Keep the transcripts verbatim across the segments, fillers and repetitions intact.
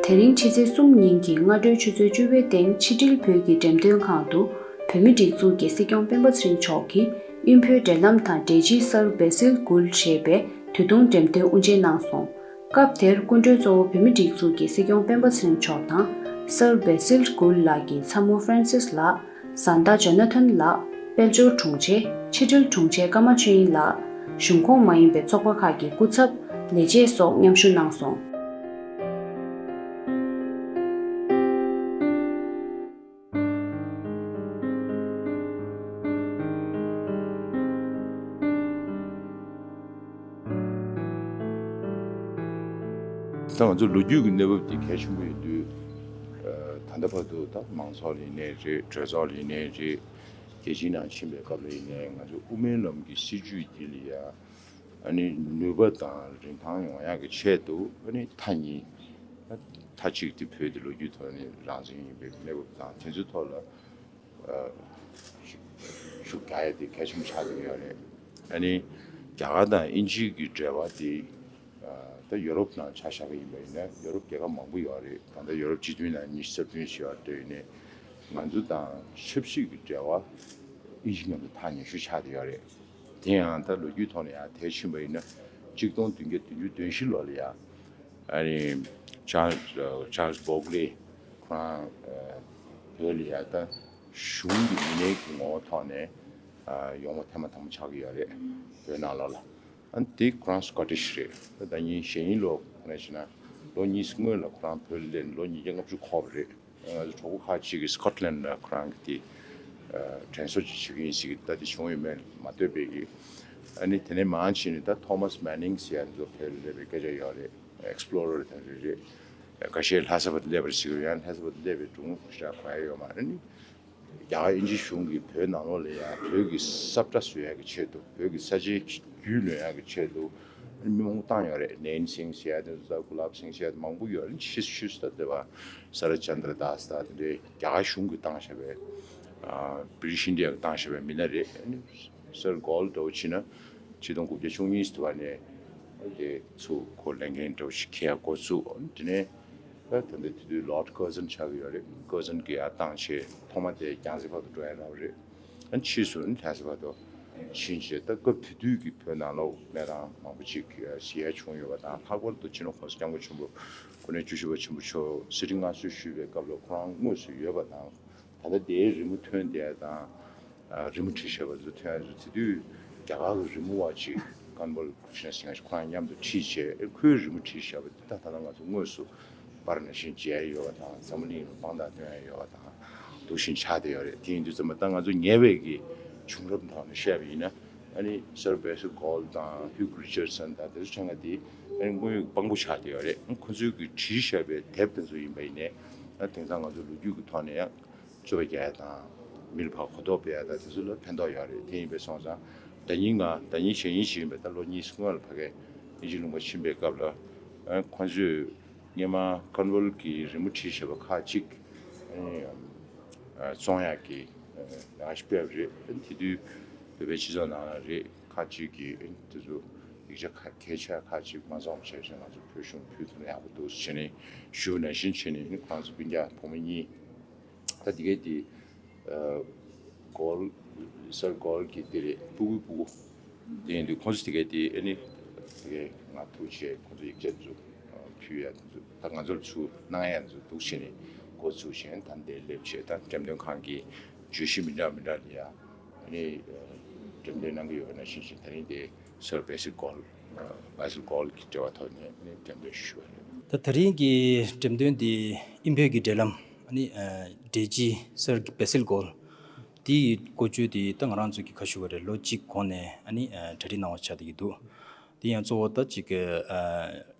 དེ་རིང་ཕྱི་ཚེས་གསུམ་ཉིན་གྱི་སྔ་དྲོའི་ཆུ་ཚོད་བཅུ་པའི་སྟེང་ཕྱི་དྲིལ་བོད་ཀྱི་འགྲེམས་སྟོན་ཁང་དུ་བོད་མི་སྒྲིག་འཛུགས་ཀྱི་སྲིད་སྐྱོང་སྤེན་པ་ཚེ་རིང་མཆོག་གིས་དབུས་བོད་འབྲེལ་ལམ་དང་འབྲེལ་སྤྱིའི་སར་བེ་སིལ་གུལ་ཞེས་པའི་དུས་ཐུང་འགྲེམས་སྟོན་དབུ་འབྱེད་གནང་སོང་། སྐབས་དེར་སྐུ་མགྲོན་གཙོ་བོ་བོད་མི་སྒྲིག་འཛུགས་ཀྱི་སྲིད་སྐྱོང་སྤེན་པ་ཚེ་རིང་མཆོག་དང་། སར་བེ་སིལ་གུལ་ལགས་ཀྱི་ཚ་མོ་ཧྥ་རན་སིས་ལགས། བཟའ་ཟླ་ཇོ་ན་ཐན་ལགས། དཔལ་འབྱོར་དྲུང་ཆེ། ཕྱི་དྲིལ་དྲུང་ཆེ་ཀརྨ་ཆོས་དབྱིངས་ལགས། གཞུང་ཁོངས་མ་ཡིན་པའི་ཚོགས་པ་ཁག་གི་སྐུ་ཚབ། ལས་བྱེད་སོགས་མཉམ་ཞུགས་གནང་སོང་། ད་ང་ཚོ་ལོ་རྒྱུས་ཀྱི་གནས་བབ་དེ་གལ་ཆེན་པོ་ཡིན་དུས། ཨ། ད་ལྟ་བར་དུ་ད་མང་ཚོགས་ལ་ཡིན་ནའི་རེད། གྲོས་ཚོགས་ལ་ཡིན་ནའི་རེད། རྒྱལ་སྤྱིའི་ནང་ཕྱིན་པའི་སྐབས་ལ་ཡིན་ནའི་ང་ཚོ་དབུ་མའི་ལམ་གྱི་སྲིད་བྱུས་འདི་ལ་ཡ། ཨ་ནི་ནུས་པ་དང་རིན་ཐང་ཡོང་ཡག་གི་ཆེད་དུ། ཨ་ནི་མཐའ་གཉིས། མཐའ་གཅིག་དེ་བོད་དེ་ལོ་རྒྱུས་ཐོག་ནས་རང་བཙན་ཡིན་པའི་གནས་བབ་དང་དེ་ཚོའི་ཐོག་ལ། ཨ། ཤུགས་རྒྱག་ཡ་དེ་གལ་ཆེན་པོ་ཆགས་བསྡད་ཡོད་རེད། ཨ་ནི་རྒྱ་གར་དང་དབྱིན་ཇི་གི་འབྲེལ་བ་དེ། ཨ། ད་ཡོ་རོབ་ནང་ཆ་བཞག་པ་ཡིན་པ་ཡིན་ན་ཡོ་རོབ་རྒྱལ་ཁབ་མང་པོ་ཡོད་རེད། ད་ལྟ་ཡོ་རོབ་སྤྱི་མཐུན་ནང་ཉི་ཤུ་རྩ་བདུན་ཞིག་ཡོད་རེད། ཡིན་ནའི་ང་ཚོ་དང་ཆབ་སྲིད་ཀྱི་འབྲེལ་བ་དབྱིན་ཇི་མཉམ་དུ་ཐག་ཉེ་ཤོས་ཆགས་བསྡད་ཡོད་རེད། དེ་ཡང་ད་ལོ་རྒྱུས་ཐོག་ནས་ཡང་དེ་ཕྱིན་པ་ཡིན་ན་གཅིག་སྟོང་བདུན་བརྒྱ་བདུན་ཅུ་དོན་བཞི་ལོ་ལ་ཡ། ཨ་ནི་ཅཱལ་ཅཱལ་བོག་ལེ་ཁོ་རང་བོད་ལ་ཡ་ད་གཞུང་གི་མི་སྣའི་གི་ངོ་བོ་ཐོག་ནས་ཡོང་བ་ཐེངས་མ་དང་པོ་ཆགས་ཀྱི་ཡོད་རེད། བོད་ནང་ལོགས་ལ། ཨ་ནི་དེ་ཁོ་རང་སི་ཀོ་ཊིཤ་རེད། ད་ལྟ་ཉིན་གཞེས་ནིང་ལོ་ཁོ་རང་བྱས་ན་ལོ་གཉིས་སྔོན་ལ་ཁོ་རང་བོད་ལ་སླེབས་ནས་ལོ་ཉིས་བརྒྱ་ལྔ་བཅུ་འཁོར་བ་རེད། ང་ཚོ་གྲོགས་པོ་ཁག་ཅིག་གིས་སི་ཀོཊ་ལན་ལ་ཁོ་རང་གི་དེ་དྲན་གསོ་ཅིག་བྱེད་ཀྱི་ཡིན་ཟེར་གི། ད་དེ་བྱུང་ཡོད་མེད་མ་ལྟོས་པའི་གི། ཨ་ནི་དེ་ནས་མར་ཕྱིན་ནས་ད་ཐོ་མཱས་མེ་ནིང་ཟེར་ཡ་ཚོ་བོད་ལ་སླེབས་པའི་སྐད་ཆ་ཡོད་རེད། ཨེག་སི་པི་ལོ་རར་དེ་འདྲ་རེད། ཁ་ཤས་ལྷ་ས་བར་སླེབས་པ་རེད་ཟེར་གི། ཡང་ལྷ་ས་བར་སླེབས་པའི་སྒྲུང་ཞིག་གོ་ཡ་ཡོད་མ་རེད། ཨ་ནི་རྒྱ་གར་དབྱིན་ཇི་གཞུང་གིས་བོད་ནང་ལོགས་ལ་ཡང་བོད་ཀྱི་ས་བཀྲ་བཟོ་ཡག་གི་ཆེད་དུ། བོད་ཀྱི་ས་ཆའི་རྒྱུས་ལོན་ཡག་གི་ཆེད་དུ་མི་མང་པོ་བཏང་ཡོད་རེད། ནེན་སིང་ཟེར་ཡ་དེ་ཚོ་དང་གུ་ལབ་སིང་ཟེར་ཡ་དེ་མང་པོ་ཡོད་རེད། ཕྱིས་སུ་ཕྱིས་སུ་ད་དེ་བ་ས་ར་ཅན་དྲ་དཱས་དང་དེ་འདྲའི་རྒྱ་གར་གཞུང་གིས་བཏང་བཞག་པའི། ཨ། བྷི་རི་ཊིཤ་ཨིན་ཌི་ཡ་གིས་བཏང་བཞག་པའི་མི་སྣ་རེད། ཨ་ནི་སར་གོལ་འདྲ་བོ་བྱས་ན་ཆིག་སྟོང་དགུ་བརྒྱ་བཅུ་གཉིས་དུ་བ་ནས་དེ་ཚུར་ཁོ་ལས་འགན་འདྲ་བོ་ཞིག་འཁྱེར་ཡ་འགོ་བཙུགས། དེ་ནས་ད་ད་ལྟ་དེ་དུས་ལོར་ཌི་ཀར་ཟན་ཆགས་ཀྱི་ཡོད་རེད། ཀར་ཟན་གྱིས་ཡར་བཏང་བྱས་ཐོག་མ་དེ་རྒྱང་སྲིང་བར་དུ་འགྲོ་ཡ་འདྲ་བོ་རེད། ཨ་ནི་ཕྱིས་སུ་ནི་ལྷ་ས་བར་དུ་ཕྱིན་བྱས། ད་སྐབས་དེ་དུས་ཀྱི་བོད་ནང་ལོགས་གནས་སྟངས་མང་པོ་ཅིག་གཞི་བྱས་བྱུང་ཡོད་པ་དང་། ལྷག་པར་དུ་སྤྱི་ནོར་༸གོང་ས་༸སྐྱབས་མགོན་ཆེན་པོ་སྐུ་ཕྲེང་བཅུ་བཞི་པ་ཆེན་པོ་མཆོག་གསེར་ཁྲི་མངའ་གསོལ་ཞུས་པའི་སྐབས་ལ་ཁོ་རང་དངོས་སུ་ཡོད་པ་དང་། ད་ལྟ་དེའི་རི་མོ་ཐོན་བསྡད་དང་། ཨ། རི་མོ་བྲིས་བཞག་པ་ཚོ་ཐོན་ཡ་ཚོ། དེ་དུས་རྒྱ་གར་གྱི་རི་མོ་བ་ཅིག་ཀོན་ཝལ་ཀྲི་ཤ་ན་སིང་ཧ་ཁོ་རང་མཉམ་དུ་ཁྲིད་བྱས། ཁོའི་རི་མོ་བྲིས་བཞག་པ་དེ་ད་ད་ལྟ་ང་ཚོ་དངོས་སུ་པར་ནང་བཞིན་མཇལ་ཡ་ཡོད་པ་དང་། འཛམ་བུ་གླིང་ལ་དཔང་རྟགས་སྟོན་ཡ་ཡོད་པ་དང་། འདུག་བཞིན་ཆགས་བསྡད་ཡོད་རེད། དེ་ཡིན་དུས་ཙམ་པ་ད་ང་ཚོ་ཉེ་བའི་གི་བྱུང་རབས་ཐོག་ནས་བཤད་པ་ཡིན་ན། ཨ་ནི་སར་བེ་སིལ་གོལ་དང་ཧུ་གོ་རི་ཅར་སན་དང་དེ་ཚོ་ཆ་ང་དེ་ཨ་ནི་དངོས་ཡོད་དཔང་པོ་ཆགས་བསྡད་ཡོད་རེད། ཁོ་ཚོའི་གི་བྲིས་བཞག་པའི་དེབ་དེ་ཚོ་ཡིན་པ་ཡིན་ནའི། ཨ། དེང་སང་ང་ཚོ་ལོ་རྒྱུས་ཀྱི་ཐོག་ནས་ཡང་རྩོད་པ་རྒྱག་ཡ་དང་མི་ལ་ཕར་གོ་རྟོགས་སྤེལ་ཡ་དང་དེ་ཚོ་ལ་ཕན་ཐོགས་ཡོད་རེད། དེ་ཡིན་པས་སོང་ཙང་ཟླ་ཉིན་ང་ཟླ་ཉིན་གཞེས་ཉིན་ཞིག་ཡིན་པས། ད་ལོ་གཉིས་སྔོན་ལ་ཕ་གིར་དབྱིན་ཇི་ལུང་པ་ཕྱིན་པའི་སྐབས་ལ། ཨ། ཁོ་ཚོས་སྔོན་མ་ཀོན་ཝལ་གྱི་རི་མོ་བྲིས་བཞག་པ་ཁག་ཅིག་ཨ་ནི་ཨ་བཙོང་ཡག་གི་ཨ་ནང་ཞིག་སྤེལ་བ་རེད། དེ་དུས་བོད་པའི་སྤྱི་ཚོགས་ནང་ལ་རེད། ཁག་ཅིག་གིས་ཨ་ནི་དེ་ཚོ་ཡིག་ཆ་ཁ་གལ་ཆེ་ཁག་ཅིག་མ་བཙོངས་པ་བྱས་བྱས་ང་ཚོ་བོད་གཞུང་ཕུལ་ཐུབ་ན་ཡག་པོ་འདུག་ཟེར་ནས་ཞུ་བ་ནང་བཞིན་བྱས་ནས། ཨ་ནི་ཁོ་རང་ཚོ་སྤུན་ཀྱག་བུ་མོ་གཉིས། ད་དེ་གའི་དེ་ཨ་གོལ་སར་གོལ་གྱི་དེ་རེད། སྤུ་གུའི་སྤུ་གུ། དེ་ཡིན་དུས་ཁོང་ཚོ་དེ་གའི་དེ་ཨ་ནི་དེ་གའི་ང་ཐུག་བྱས་ཁོང་ཚོ་ཡིག་ཆ་དེ་ཚོ་ཨ་ཕུལ་ཡ་དེ་ཚོ། ད་ང་ཚོར་ཚུར་གནང་ཡ་དེ་ཚོ་འདུག་བྱས་ནས་འགོ་ཚུགས་བྱས། ད་འདིར་སླེབས་བྱས་ད་འགྲེམས་སྟོན་ཁང་གི་བརྗོད་གཞི་མི་འདྲ་མི་འདྲ་ལ་ཡ་ཨ་ནི་ཨ་འགྲེམས་སྟོན་གནང་གི་ཡོད་པ་ནང་བཞིན་བྱས། ད་རིང་དེ་སར་བེ་སིལ་གོལ། ཨ་བེ་སིལ་གོལ་གྱི་འབྲེལ་བ་ཐོག་ནས་ནི་འགྲེམས་སྟོན་ཞུ་བ་རེད། ད་ད་རིང་གི་འགྲེམས་སྟོན་འདི་དབུས་བོད་ཀྱི་འབྲེལ་ལམ། ཨ་ནི་ཨ་འབྲེལ་སྤྱི་སར་བེ་སིལ་གོལ་དེའི་འགོ་བརྗོད་དེ་ད་ང་རང་ཚོ་གི་ཁ་ཤུ་བ་རེད། ལོ་གཅིག་གོང་ནས་ཨ་ནི་ཨ་གྲ་སྒྲིག་གནང་བ་ཆགས་བསྡད་ཀྱི་འདུག་དེ་ཡང་གཙོ་བོ་ད་ཅིག་ཨ་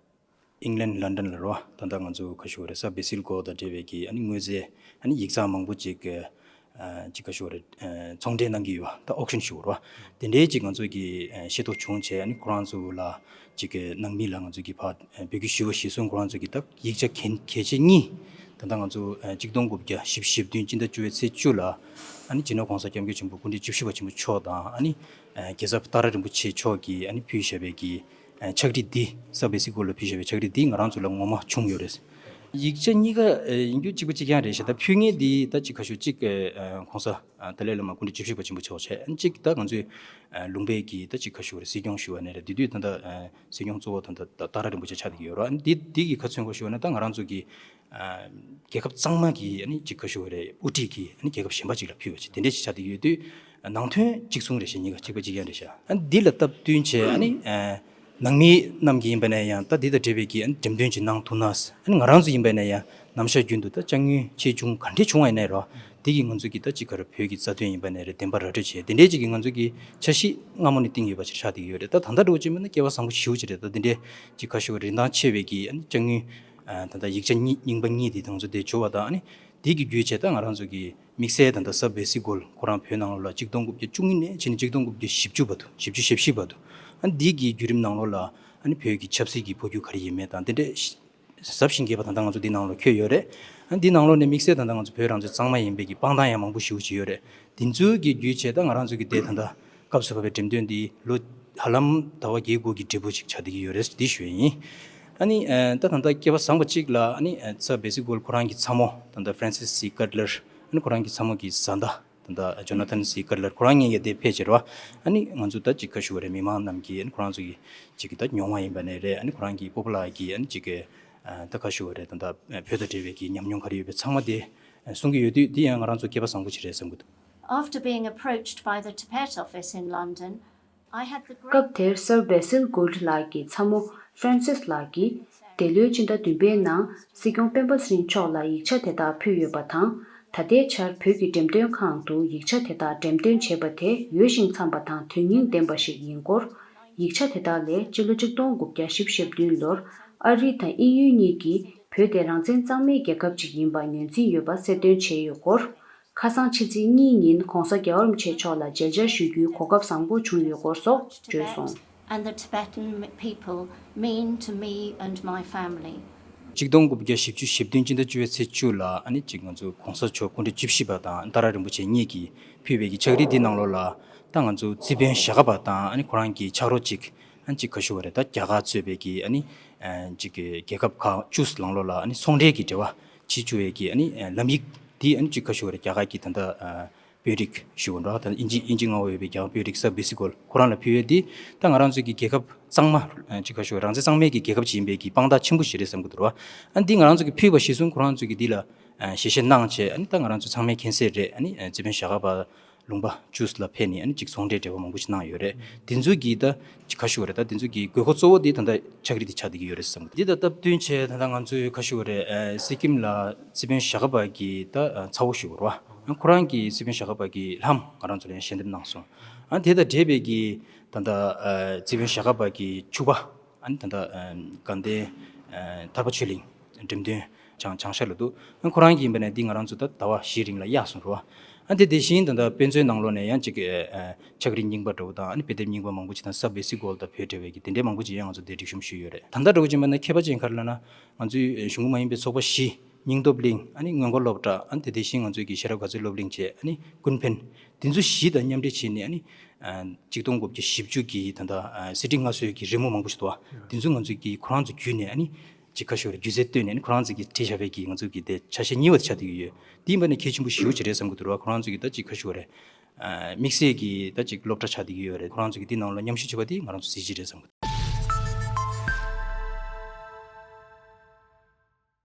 ཨིང་ལན་ལན་ཌན་ལ་རོ། ད་ལྟ་ང་ཚོ་ཁ་ཤོར་རེད། ས་བེ་སིལ་གོ་དང་འབྲེལ་བའི་གི་ཨ་ནི་དངོས་རྫས། ཨ་ནི་ཡིག་ཚང་མང་པོ་ཅིག་ཨ་ཅིག་ཁ་ཤོར་རེད། ཨ་ཚོང་འབྲེལ་གནང་གི་ཡོད་པ། ད་ཨོག་ཤན་ཞུ་རོ། དེ་འདྲའི་ཅིག་ང་ཚོ་གི་ཨ་ཤེས་རྟོགས་བྱུང་བྱས། ཨ་ནི་ཁོ་རང་ཚོ་ལ་ཅིག་ནང་མི་ལ་ང་ཚོ་གི་ཕ་ཨ་བོད་ཀྱི་ཞུ་བ་གཞིར་བཟུང་ཁོ་རང་ཚོ་གི་ད་ཡིག་ཆ་གལ་གལ་ཆེ་གཉིས། ད་ལྟ་ང་ཚོ་ཨ་གཅིག་སྟོང་དགུ་བརྒྱ་བཞི་བཅུ་ཞེ་བདུན་སྤྱི་ཟླ་བཅུ་པའི་ཚེས་བཅུ་ལ་ཨ་ནི་སྤྱི་ནོར་༸གོང་ས་༸སྐྱབས་མགོན་ཆེན་པོ་སྐུ་ཕྲེང་བཅུ་བཞི་པ་ཆེན་པོ་མཆོག་དང་། ཨ་ནི་ཨ་རྒྱལ་ཚབ་ཏཱ་ར་རིན་པོ་ཆེ་མཆོག་གིས་ཨ་ནི་ཕུལ་བཞག་པའི་གི་ཨ་ཕྱག་བྲིས་འདི། ས་བེ་སིལ་གོ་ལ་ཕུལ་བཞག་པའི་ཕྱག་བྲིས་འདི་ང་རང་ཚོ་ལ་ངོ་མ་བྱུང་ཡོད་རེད། ཡིག་ཆ་གཉིས་ཀ་ཡིན་རྒྱུ་གཅིག་པ་གཅིག་རྐྱང་རེད་ཤག་ད་ཕུལ་མཁན་འདི་ད་གཅིག་ཁ་ཤོ་གཅིག་༸གོང་ས་ཏཱ་ལའི་བླ་མ་སྐུ་ཕྲེང་བཅུ་བཞི་པ་ཆེན་པོ་མཆོག་བྱས། གཅིག་ད་ང་ཚོའི་ལུང་པའི་གི་ད་གཅིག་ཁ་ཤོ་རེད། སྲིད་སྐྱོང་ཞུ་བ་ནས་རེད། དེ་དུས་ད་ད་སྲིད་སྐྱོང་གཙོ་བོ་ད་ད་ཏཱ་ར་རིན་པོ་ཆེ་ཆགས་བསྡད་ཀྱི་ཡོད་རེད། འདི་འདི་གི་ཁ་ཚོན་གོ་ཞུ་བ་ན་ད་ང་རང་ཚོ་གི་རྒྱལ་ཁབ་གཙང་མ་གི་གཅིག་ཁ་ཤོ་རེད། དབུ་ཁྲིད་ཀྱི་རྒྱལ་ཁབ་གཞན་པ་ཅིག་ལ་ཕུལ་བ་ཅིག་དེ་འདྲས་ཅིག་ཆགས་བསྡད་ཡོད་དུས། ནང་དོན་གཅིག་མཚུངས་རེད་ཤག་གཉིས་ཀ་གཅིག་པ་གཅིག་རྐྱང་རེད་ཤག་ཨ་འདི་ལ་སྟབས་བསྟུན་བྱས་ཨ་ནི་ནང་མི་རྣམས་ཀྱིས་ཡིན་པ་ན་ཡང་ད་འདི་དང་འབྲེལ་བའི་གི་ཨ་ནི་འགྲེམས་སྟོན་ཅིག་གནང་ཐུབ་ན། ཨ་ནི་ང་རང་ཚོ་ཡིན་པ་ན་ཡང་ནམ་ཞག་རྒྱུན་དུ་ད་དཔྱ་དངུལ་ཆེ་ཆུང་ག་འདྲས་བྱུང་བ་ཡིན་ནའི་རོ། འདི་གིས་ང་ཚོ་གི་ད་གཅིག་ག་རེ་བོད་ཀྱི་རྩ་དོན་ཡིན་པ་ན་རེད། བདེན་པ་ར་སྤྲོད་བྱས་དེ་འདྲས་ཅིག་གིས་ང་ཚོ་གི་འཆར་གཞི་སྔ་མོ་ནས་བཏིང་ཡོད་པ་ཅིག་ཆགས་བསྡད་ཀྱི་ཡོད་རེད། ད་ད་ལྟ་འགྲོ་བ་ཅིག་ཡིན་པ་ན་སྐལ་བ་བཟང་པོ་ཞེ་པོ་ཅིག་རེད། ད་འདི་འདྲས་ཅིག་ཁ་ཤོ་རིན་ཐང་ཆེ་བའི་གི་ཨ་ནི་དཔྱ་དངུལ་ད་ལྟ་ཡིག་ཆ་གཉིས་རྙིང་པ་གཉིས་འདི་ད་ང་ཚོ་འདིར་འབྱོར་བ་དང་ཨ་ནི་འདི་གི་བརྒྱུད་བྱས་ད་ང་རང་ཚོ་གི་དམིགས་བསལ་ད་ལྟ་སབ་བེ་སི་གྷོལ་ཁོ་རང་བོད་ནང་ལོགས་ལ་གཅིག་སྟོང་དགུ་བརྒྱ་བཅུ་གཉིས་ནས་བྱས་ནས་གཅིག་སྟོང་དགུ་བརྒྱ་བཞི་བཅུ་བར་དུ། བཞི་བཅུ་ཞེ་བཞི་བར་དུ། ཨ་ནི་འདི་གི་བརྒྱུད་རིམ་ནང་ལོགས་ལ་ཨ་ནི་བོད་ཀྱི་ཆབ་སྲིད་ཀྱི་འཕོ་འགྱུར་ག་རེ་ཡིན་མིན་དང་དེ་འདྲས་ཞིབ་ཞིབ་ཞིང་རྒྱས་པ་ད་ལྟ་ང་ཚོ་འདི་ནང་ལོགས་འཁོད་ཡོད་རེད། ཨ་ནི་འདི་ནང་ལོགས་ནས་དམིགས་བསལ་ད་ལྟ་ང་ཚོ་བོད་རང་བཙན་གཙང་མ་ཡིན་པའི་གི་དཔང་རྟགས་ཡང་མང་པོ་ཞེ་པོ་ཅིག་ཡོད་རེད། འདི་ཚོའི་གི་བརྒྱུད་བྱས་ད་ང་རང་ཚོ་གི་དེ་ད་ལྟ་སྐབས་སུ་བབས་པའི་འགྲེམས་སྟོན་འདི་ལོ་ཧ་ལམ་ཟླ་བ་བརྒྱད་དགུ་གི་འབྲས་བུ་ཅིག་ཆགས་བསྡད་ཀྱི་ཡོད་རེད། འདི་ཞུ་ཡ་ཡིན། ཨ་ནི་ད་ད་ལྟ་སྐལ་བ་བཟང་པོ་གཅིག་ལ་ཨ་ནི་སབ་བེ་སི་གྷོལ་ཁོ་རང་གི་ཚ་མོ་ད་ལྟ་ཧྥ་རན་སིས་སི་ཀཊ་ལར། ཨ་ནི་ཁོ་རང་གི་ཚ་མོ་གི་བཟའ་ཟླ་ད་ལྟ་ཇོ་ན་ཐན་སི་ཀཊ་ལར་ཁོ་རང་གཉིས་ཀྱིས་དེ་ཕེབས་བྱས་རེད་བ། ཨ་ནི་ང་ཚོ་ད་ཅིག་ཁ་ཤོ་རེད། མི་མང་རྣམས་ཀྱིས་ཨ་ནི་ཁོ་རང་ཚོ་གི་ཅིག་གི་ད་མྱོང་བ་ཡིན་པ་ནས་རེད། ཨ་ནི་ཁོ་རང་གི་སྤོ་པོ་ལགས་ཀྱིས་ཨ་ནི་ཅིག་གི་ད་ཁ་ཤོ་རེད། ད་ད་བོད་དང་འབྲེལ་བའི་གི་ཉམས་མྱོང་ག་རེ་ཡོད་པའི་ཚང་མ་དེ་གསུང་གི་ཡོད་དུས་འདི་ཡང་ང་རང་ཚོ་སྐལ་པ་བཟང་པོ་ཅིག་རེད་བསམ་གི་འདུག After being approached by the Tibet office in London, I had the great སྐབས་དེར་སར་བེ་སིལ་གྷོལ་ལགས་ཀྱི་ཚ་མོ་ཧྥ་རན་སིས་ལགས་ཀྱིས་འདས་ལོའི་སྤྱི་ཟླ་བདུན་པའི་ནང་སྲིད་སྐྱོང་སྤེན་པ་ཚེ་རིང་མཆོག་ལ་ཡིག་ཆ་དེ་དག་ཕུལ་ཡོད་པ་དང་། ད་ལྟའི་ཆར་བོད་ཀྱི་འགྲེམས་སྟོན་ཁང་དུ་ཡིག་ཆ་དེ་དག་འགྲེམས་སྟོན་བྱས་པ་དེ་ཡོད་ཞིང་འཚམས་པ་དང་དོན་སྙིང་ལྡན་པ་ཞིག་ཡིན་སྐོར། ཡིག་ཆ་དེ་དག་ལས་སྤྱི་ལོ་གཅིག་སྟོང་དགུ་བརྒྱ་བཞི་བཅུ་ཞེ་བདུན་ལོར་ཨ་རི་དང་དབྱིན་ཡུལ་གཉིས་ཀྱིས་བོད་དེ་རང་བཙན་གཙང་མའི་རྒྱལ་ཁབ་ཅིག་ཡིན་པ་ངོས་འཛིན་ཡོད་པ་གསལ་སྟོན་བྱས་ཡོད་སྐོར། ཁ་སང་ཕྱི་ཚེས་གཉིས་ཉིན་༸གོང་ས་༸རྒྱལ་བ་རིན་པོ་ཆེ་མཆོག་ལ་མཇལ་བཅར་ཞུ་རྒྱུའི་གོ་སྐབས་བཟང་པོ་བྱུང་ཡོད་སྐོར་སོགས་བརྗོད་སོང་། And the Tibetan people mean to me and my family. གཅིག་སྟོང་དགུ་བརྒྱ་བཞི་བཅུ་ཞེ་བདུན་སྤྱི་ཟླ་བཅུ་པའི་ཚེས་བཅུ་ལ་ཨ་ནི་གཅིག་ང་ཚོ་༸གོང་ས་མཆོག་སྐུ་ཕྲེང་བཅུ་བཞི་པ་དང་ཏཱ་ར་རིན་པོ་ཆེ་གཉིས་ཀྱིས་ཕུལ་བའི་གི་ཕྱག་བྲིས་འདི་ནང་ལོགས་ལ་ད་ང་ཚོ་རྩིས་དཔོན་ཞྭ་སྒབ་པ་དང་ཨ་ནི་ཁོ་རང་གི་ཕྱག་རོགས་གཅིག་ཨ་ནི་གཅིག་ཁ་ཤོ་བ་རེད། ད་རྒྱ་གར་གཙོས་པའི་གི་ཨ་ནི་གཅིག་གི་རྒྱལ་ཁབ་ཁག་བཅུ་ནང་ལོགས་ལ་ཨ་ནི་ཚོང་འབྲེལ་གྱི་འབྲེལ་བ་བྱེད་བཅུག་པའི་གི་ཨ་ནི་ལམ་ཡིག་འདི་ཨ་ནི་གཅིག་ཁ་ཤོ་བ་རེད། རྒྱ་གར་གྱི་ད་ལྟ་དཔོན་རིགས་ཞུ་དགོས་འགྲོ་ད་ཨིན་ཇི་ཨིན་ཇི་མངའ་འོག་ཡོད་པའི་རྒྱ་གར་དཔོན་རིགས་སར་བེ་སི་གྷོལ་ཁོ་རང་ལ་ཕུལ་ཡས་འདི་ད་ང་རང་ཚོའི་གི་རྒྱལ་ཁབ་གཙང་མ་གཅིག་ཁ་ཤོ་རང་བཙན་གཙང་མའི་གི་རྒྱལ་ཁབ་ཅིག་ཡིན་པའི་གི་དཔང་རྟགས་ཆེན་པོ་ཞིག་རེད་བསམ་གི་འདུག་ར། ཨ་འདི་ང་རང་ཚོ་གི་ཕུལ་བ་གཞིར་བཟུང་ཁོ་རང་ཚོ་གི་འདི་ལ་ཞལ་བཞེས་གནང་བྱས་ཨ་ནི་ད་ང་རང་ཚོ་ཚང་མས་མཁྱེན་གསལ་རེད། ཨ་ནི་རྩིས་དཔོན་ཞྭ་སྒབ་པ་ལུང་པ་བཅུ་ལ་ཕེབས་ནས་ཨ་ནི་གཅིག་ཚོང་འབྲེལ་འབྲེལ་བ་མང་པོ་ཞིག་གནང་ཡོད་རེད། དེ་ཚོ་གི་ད་གཅིག་ཁ་ཤོ་རེད། ད་དེ་ཚོ་གི་དགོས་མཁོ་གཙོ་བོ་དེ་ད་ལྟ་ཕྱག་བྲིས་དེ་ཆགས་བསྡད་ཀྱི་ཡོད་རེད་བསམ་གི་འདུག་འདི་དང་སྟབས་བསྟུན་བྱས་ད་ལྟ་ང་ཚོའི་ཁ་ཤོ་རེད། ཨ་སི་ཀིམ་ལ་རྩིས་དཔོན་ཞྭ་སྒབ་པ་གི་ད་ཨ་ཚ་བོ་ཞུ་དགོས་རེད་བ། ཁོ་རང་གི་རྩིས་དཔོན་ཞྭ་སྒབ་པ་གི་ལྷམ་ང་རང་ཚོ་ལ་ཡང་ཞལ་འདེབས་གནང་སོང་། ཨ་དེ་དང་འབྲེལ་བའི་གི་ད་ལྟ་ཨ་རྩིས་དཔོན་ཞྭ་སྒབ་པ་གི་ཕྱུ་པ་ཨ་ནི་ད་ལྟ་ཨ་དགའ་ལྡན་ཨ་ཐར་པ་ཆོས་གླིང་འགྲེམས་སྟོན་བྱང་བྱང་ཤར་ལ་འདུག་ཨ་ཁོ་རང་གི་ཡིན་པ་ནས་འདི་ང་རང་ཚོ་ད་ཟླ་བ་བཞིའི་རིང་ལ་གཡར་སོང་རེད་བ། ཨ་དེ་དེ་བཞིན་ད་ལྟ་དཔེ་མཛོད་ནང་ལོགས་ནས་ཡང་གཅིག་ཨ་ཕྱག་བྲིས་རྙིང་པ་འདྲ་བོ་དང་ཨ་ནི་དཔེ་དེབ་རྙིང་པ་མང་པོ་ཅིག་དང་སབ་བེ་སི་གྷོལ་དང་བོད་འབྲེལ་བའི་གི་དེ་འདྲའི་མང་པོ་ཅིག་ཡང་ང་ཚོ་དེ་སྒྲིག་གཤོམ་ཞུས་ཡོད་རེད། ད་ལྟ་འདྲ་བོ་ཅིག་ཡིན་པ་ན་ཁྱད་པར་ཅན་ག་རེ་ལབ་ན་ང་ཚོའི་གཞུང་གི་མ་ཡིན་པའི་ཚོགས་པ་བཞི། སྙིང་སྟོབས་གླིང་། ཨ་ནི་སྔོན་འགོག་སློབ་གྲྭ། ཨ་ནི་དེ་དེ་བཞིན་ང་ཚོའི་གི་ཤེས་རབ་དགའ་ཚལ་སློབ་གླིང་བཅས། ཨ་ནི་ཀུན་ཕན། དེ་ཚོ་བཞི་དང་མཉམ་འབྲེལ་བྱས་ནས་ཨ་ནི་ཨ་གཅིག་སྟོང་དགུ་བརྒྱ་བཞི་བཅུ་གི་ད་ལྟ་ཨ་གསེར་བྲིས་མངའ་གསོལ་གྱི་རི་མོ་མང་པོ་ཞིག་འདུག་བ། དེ་ཚོ་ང་ཚོའི་གི་ཁོ་རང་ཚོ་བརྒྱུད་ནས་ཨ་ནི་གཅིག་ཁ་ཤོ་རེ་སྒྱུ་རྩལ་བཏོན་ནས་ཨ་ནི་ཁོ་རང་ཚོ་གི་བྲིས་བཞག་པའི་གི་ང་ཚོ་གི་དེ་ཆ་ཤས་གཉིས་པ་དེ་ཆགས་བསྡད་ཀྱི་ཡོད། དེ་ཡིན་པ་ནི་གལ་ཆེན་པོ་ཞེ་པོ་ཅིག་རེད་བསམ་གི་འདུག་ར། ཁོ་རང་ཚོ་གི་ད་གཅིག་ཁ་ཤོ་རེ་ཨ་དམིགས་བསལ་གྱི་ད་གཅིག་སློབ་གྲྭ་ཆགས་བསྡད་ཀྱི་ཡོད་རེད། ཁོ་རང་ཚོ་གི་དེ་ནང་ལ་མཉམ་ཞུགས་བྱས་པ་དེ་ང་རང་ཚོ་གཟི་བརྗིད་རེད་བསམ་གི་འདུག